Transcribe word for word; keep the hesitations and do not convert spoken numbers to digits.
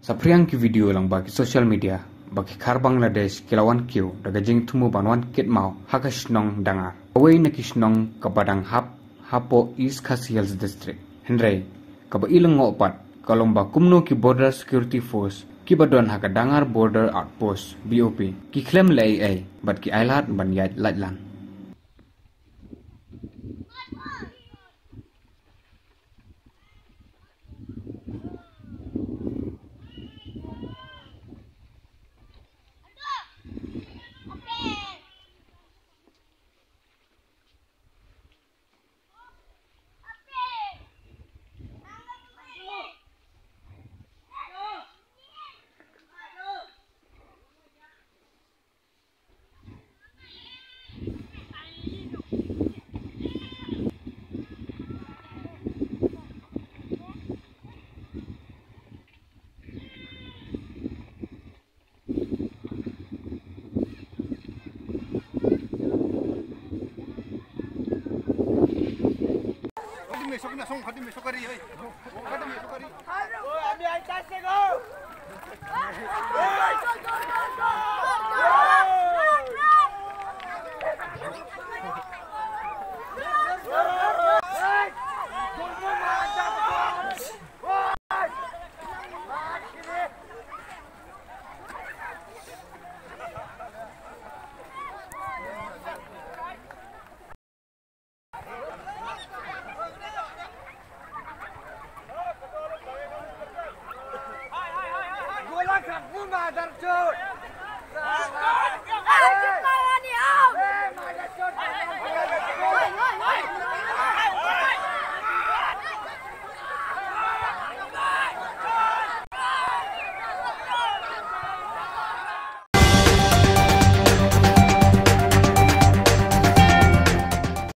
Saphriang ki video lang ba ki social media ba ki khar Bangladesh ki la wan kiew da ka jingthmu ban wan kit maw ha ka shnong Dangar, kawei na ki shnong kaba dang hap hapoh East Khasi Hills District. Hynrei kaba i lyngngoh pat ka long ba kumno ki Border Security Force kiba don ha ka Dangar Border Outpost, B O P, ki khlem leh ei ei bad ki ailad ban ïaid laitlan.